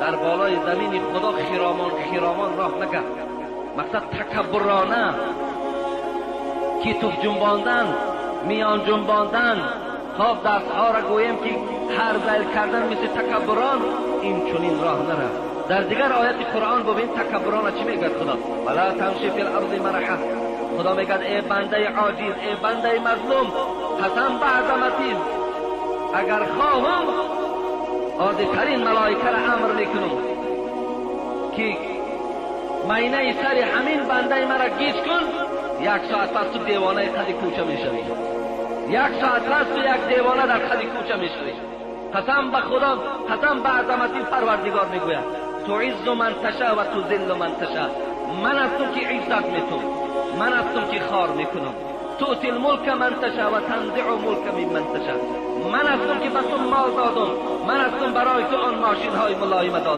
Дар болои замини Худо хиромон хиромон роҳ нагар. Мақсад такаббурона китуф ҷунбондан, миён ҷунбондан, хоб дастҳоро гӯем ки ҳар зайл кардан мисли такаббурон, ин чунин роҳ нарафт. Дар дигар ояти Қуръон бубин такаббурона чӣ мегӯяд Худо? Вала тамши фил арзи мараҳа. Худо мегӯяд эй бандаи оҷиз, эй бандаи мазлум, қасам ба азаматим, агар хоҳам оддитарин малоикаро амр мекунам ки майнаи сари ҳамин бандаи маро гиҷ кун, як соат пас ту девонаи қади кӯча мешавӣ. Як соат пас ту як девона дар қади кӯча мешавӣ. Қасам ба Худо, қасам ба азамати Парвардигор мегӯяд туиззу ман таша ва тузиллу ман таша. Ман ҳастам ки иззат метум, ман ҳастам ки хор мекунам. Тути лмулка ман таша ва танзиу мулка мимман таша. Ман ҳастам ки ба ту мол додам, ман ҳастам барои ту он мошинҳои мулоима додам.